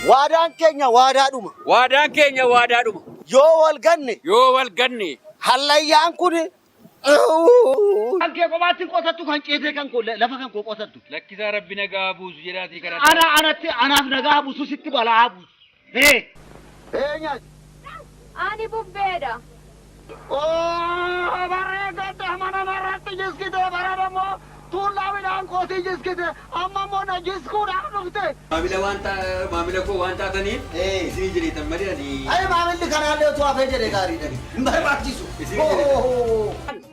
Waadaan keenya waadaadhuma. Waadaan keenya waadaadhuma. Yoo wal ganne. Yoo wal ganne. Hallayyaan kun. Kan kee kophaatti hin qotattu kan ceetee kan koo lafa kan koo qotattu. Lakkisaa rabbi nagaa buusu jedhaatii kadhadhaa. Ana anatti anaaf nagaa buusu sitti balaa buusu. Hee. Eenyaati? Ani bubbeedha. Oo barree gadda mana narratti jiskite bara immoo tuullaa midhaan kootii jiskite amma immoo na jiskuudhaaf dhufte. Maamila waan maamila koo waan taataniif isinii jedheetan malee ani. Ayi maamilli kanaallee utuu hafee jedhe gaariidha. Hin barbaachisu. Isinii jedheetan.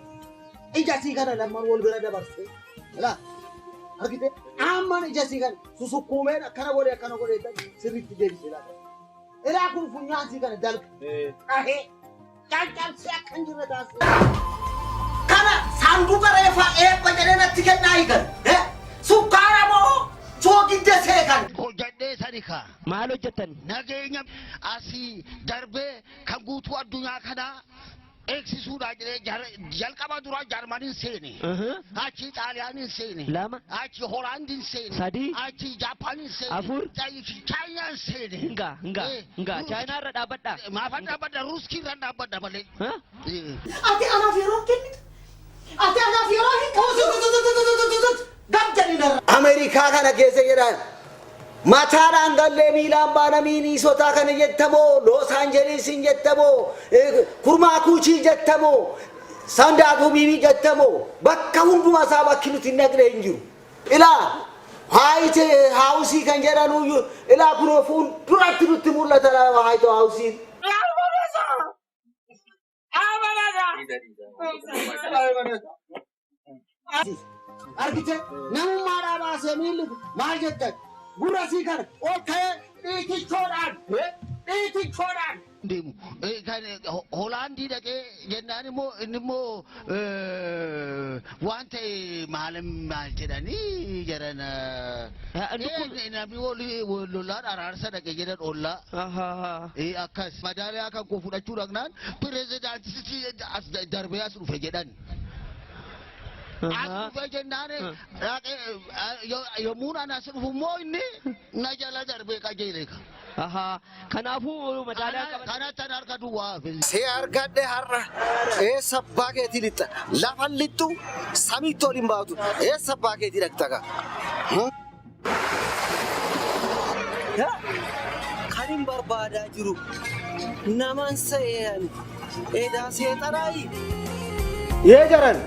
Ija sii kana lamman wal bira dabarsee. Ilaa argite amman ija sii kana susukkuumeen akkana godhe akkana godhe sirriitti deebise laata. Ilaa kun funyaan sii kana dalga. Dhahee caccabsee akka hin jirre taasise. Kana saanduqa reefaa eebba jedhee natti kennaa hiikan. Sukkaara moo soogidda seekan. Hojjadhee sani kaa. Maal hojjettan? Nageenya asii darbee kan guutuu addunyaa kanaa eegsisuudha jedhee jalqaba dura Jarmaniin seene. Achi Xaaliyaaniin seene. 2. Achi Hoolaandiin seene. 3. Achi Jaapaaniin seene. 4. Chaayinaan seene. Hingaa, hingaa, hingaa. Chaayinaa irra dhaabbadhaa. Maafan dhaabbadha? Ruuskii irra dhaabbadha malee. Ati anaaf yeroo kennitu. Ati anaaf yeroo hin kennitu. Gad jedhi narra. Ameerikaa kana keessa jedhan mataadhaan gallee miilaan baana Miiniisotaa kana jettamoo Loos Aanjeliisiin jettamoo Kurmaa Kuuchii jettamoo Sandaaguu Biibii jettamoo bakka hundumaa isaa bakki nuti hin dhaqne hin jiru. Ilaa Waayit Haawusii kan jedhanuyyuu ilaa kunoo fuulduratti nutti mul'ata Waayit Haawusiin. Argite namummaadhaa baasee miilli kun maal jettan gurra sii kana ol ka'ee dhiitichoodhaan dhiitichoodhaan. Deemu. Kan Hoolaandii dhaqee jennaan immoo inni immoo waan ta'e maal maal jedhanii jedhan. Namni lollaan araarsa dhaqe jedhan ollaa. Akkas madaaliyaa kan koo fudhachuu dhaqnaan pirezidaantichi as darbee as dhufe jedhan. As dhufe jennaan yommuu ani as dhufu immoo inni na jala darbee qajeele. Kanaafuu madaaliyaa qaban. Kanatti an harka duwwaa hafe. See argadhe har'a eessa abbaa keetii lixxa lafa lixxu samiitti ol hin baatu eessa abbaa keetii dhaqxa gaa. Kan hin barbaadaa jiru naman se'ee ani edaa seexanaayi. Yee jaran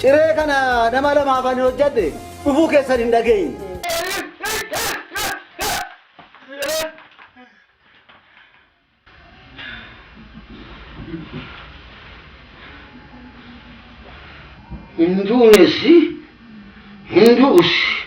ciree kana nama lamaaf ani hojjedhe dhufuu keessan hin dhageenye. Hin duunessi hin du'usi.